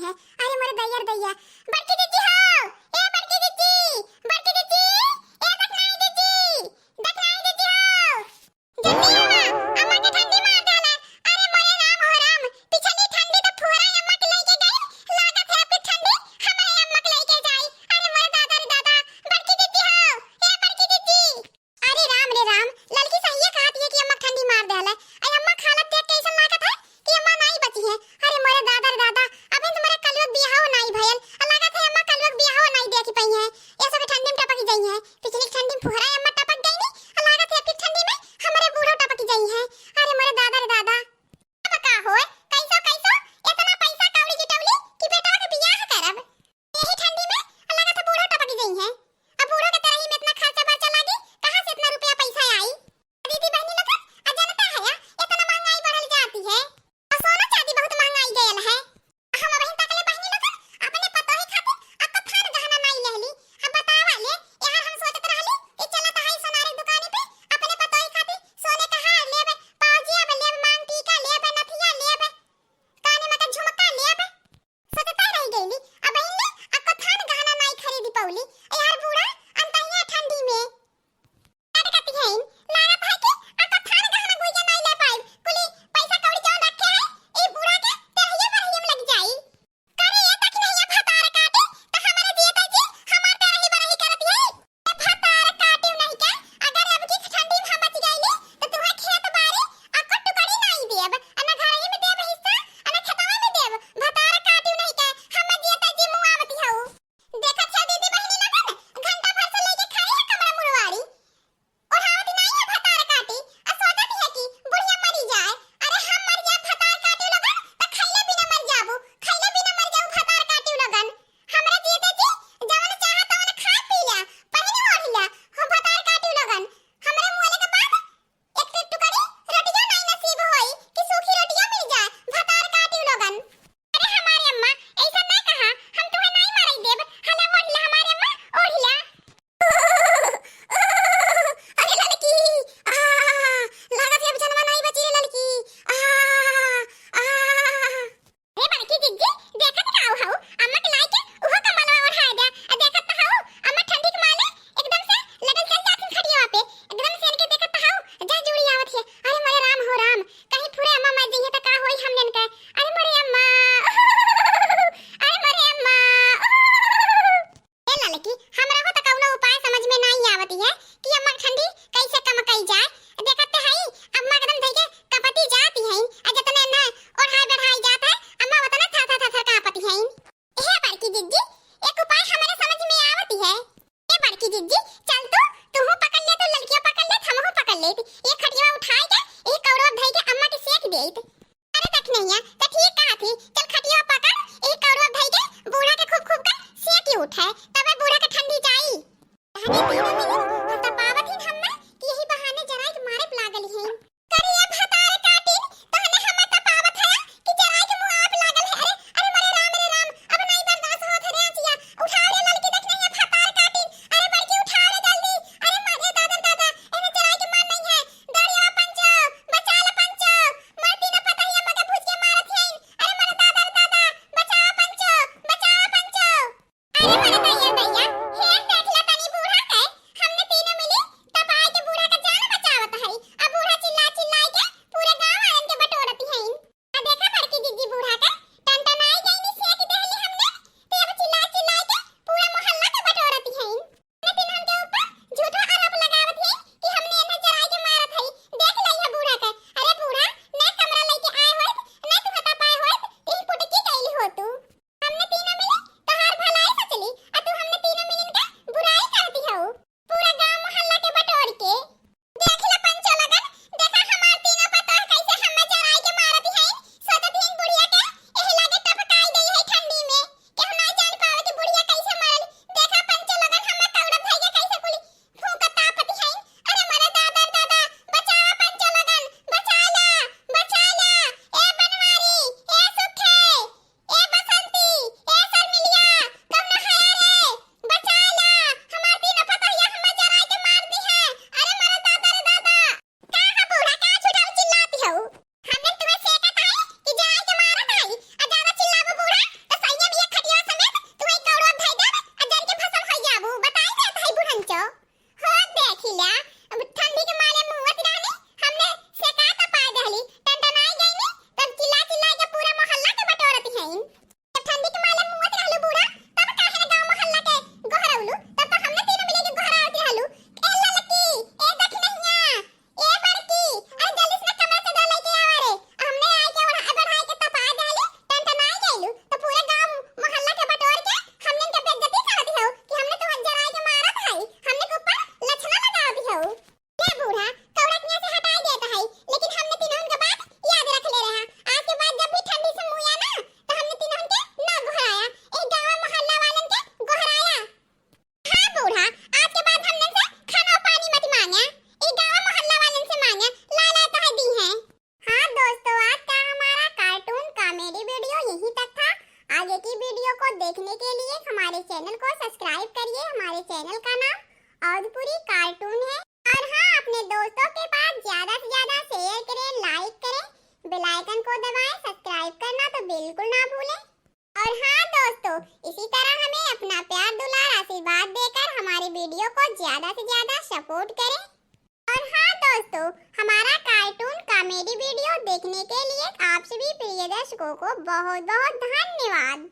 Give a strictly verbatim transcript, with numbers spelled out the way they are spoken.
है। अरे मोरे दैया रे दैया, बड़की जिज्जी हो, ए बड़की जिज्जी, बड़की जिज्जी, ए दखनाई जिज्जी, दखनाई जिज्जी हो। जल्दी आवा, अम्मा के ठंडी मार देले। अरे मोरे राम हो राम, पिछली ठंडी तो फुहरा अम्मा के लेके गई, लागत है अब की ठंडी हमरे अम्मा के लेके जाई। अरे मोरे दादा रे दादा, बड़की जिज्जी हो, ए बड़की जिज्जी। अरे राम रे राम, ललकी सहिए कहत है कि अम्मा ठंडी मार देले। अरे अम्मा खालत देख के ऐसा लागत है कि अम्मा नाई बची है। अरे मोरे दादा रे दादा, अबे तुम्हारे कलुआ बियाहो नाई भयल, आ लागत है अम्मा कलुआ बियाहो नाई देखी पई है। ऐसा के ठंडी में टपकी जाई है। पिछली ठंडी में फुहरा अम्मा टपक गई नी, आ लागत है अब की ठंडी में हमरे बूढ़ो टपकी जाई है। अरे मोरे दादा रे दादा। अब का होए, कैसो कैसो इतना पैसा कौड़ी जुटौली कि बेटवा के बियाह करब। यही ठंडी में लागत है बूढ़ो टपकी जाई है। अब बूढ़ो के तरही में इतना खर्चा बर्चा लागी, कहाँ से इतना रुपया पैसा आई? दीदी बहनी लोगन, आ जनता है या, इतना महंगाई बढ़ल जाती है। और सोना चांदी बहुत महंगाई गयल है। हम अबहिन तकले बहनी लोगन अपने पतोही खातिर अक्को थान गहना नाई लेहली। अब बतावा ले, यार हम सोचत रहली कि चलत हई सोनारी दुकानी पे, अपने पतोही खातिर सोने का हार लेब, पाउजिया लेब, मांग टीका लेब, नथिया लेब, काने में का झुमका लेब। सोचते रह गईली, अबहिन ले अक्को थान गहना नाई खरीदी पौली। यार बूढ़ा अंतहिया ठंडी में। का कहती हैं, लागत है कि अक्को थान गहना गुइया नाई ले पाइब। कुली पैसा कौड़ी जौन रखे है, ई बूढ़ा के तेरहिए बरहिए में लग जाई। करे ये तक नहीं है भतार काटे, तो हमारे जियते जी हमार तेरही बरही करत है। ए भतार काटे नहीं के, अगर अब की ठंडी में हम बच गईली, तो तुहे खेत बारी अक्को टुकड़ी नाई देब, आ ना घरही में देब हिस्सा, आ ना खेतवा में देब। भतार काटे नहीं के, हम जियते जी मुआवती हऊ। देखत है दीदी बहनी लोगन, घंटा भर से लेके खड़ी है कमरा मुड़वारी। ओढ़ावत नाई है भतार काटी, आ सोचत है कि बुढ़िया मरी जाए। अरे हम मर जाए भतार काटी लोगन, त खैले बिना मर जाबू, खैले बिना मर जाबू भतार काटी लोगन। हमरा जियते जी जवन चाहा तवन खा पी ल्या, पहिन ओढ़ ल्या, हो भतार काटी लोगन। हमरे मुअले के बाद एक टुकड़ी रोटियो नाई नसीब होई कि सूखी रोटियो मिल जाए भतार काटी लोगन। अरे हमारे अम्मा, ऐसा ना कहा, हम तुम्हें नाई मारे देब। हला ओढ़ ल्या हमारे अम्मा, ओढ़ ल्या। अरे ललकी, आ, लागत है अब जनवा नाई बची रे ललकी। आ, आ। हे बड़की जिज्जी, देखत का हऊ, अम्मा के लाई के उहो कम्बलवा ओढ़ाए द्या। आ देखत तो हऊ, अम्मा ठंडी के मारे एकदम से लटक चल जात हैं खटियावा पे। एकदम से इनके देखत तो हऊ, जा जुड़ी आवत है। अरे मोरे राम हो राम, कहीं फुरे अम्मा मर जइहे तो का होई हमने इनका। अरे मोरे अम्मा, अरे मोरे अम्मा। ए ललकी, हमरा हो त कउनो उपाय समझ में नाई आवत है कि अम्मा के ठंडी कैसे कम कई जाए। देखत ते हई, अम्मा एकदम धई के कपती जाती है, आ जतने न ओढ़ाई बढ़ाई जात है, अम्मा उतने थर थर थर थर कांपती है। ए बड़की जिज्जी, एक उपाय हमरे समझ में आवत है। ए बड़की जिज्जी, चल तू, तूहू पकड़ ले, तू ललकिया पकड़ ले, हमहू पकड़ ले, एक खटिया उठाई के, एक कौड़वा धई के अम्मा के सेक देइत। अरे दखनैया, त ठीक कहा थी, चल खटिया पकड़, एक कौड़वा धई के बूढ़ा के खूब खूब के सेक उठे, तबे बूढ़ा के ठंडी जाई। तहने तीनों मिली, हम त पावत ही हम ना कि यही बहाने जराई के मारे लागल ही। करे ये भतार काटिन, तहने हम त पावत है कि जराई के मुँह आप लागल है। अरे, अरे मोरे राम रे राम, अब नाई बर्दाश्त होत है रे अचिया। उठाओ रे ललकी दखनैया भतार काटिन, अरे बड़की उठाओ रे जल्दी। अरे मारे दादा रे दादा, एने जराई के मार नहीं है। दौड़िया पंचो, बचा ला पंचो, मरती न पतहिया मगे भूज के मारत हईन। अरे मोरे दादा रे दादा, बचावा पंचो, बचावा पंचो। अरे मोरे दैया रे दैया, हेर देख ला तनी बूढ़ा के, वीडियो को ज्यादा से ज्यादा सपोर्ट करें। और हाँ दोस्तों, हमारा कार्टून कॉमेडी वीडियो देखने के लिए आप सभी प्रिय दर्शकों को बहुत बहुत धन्यवाद।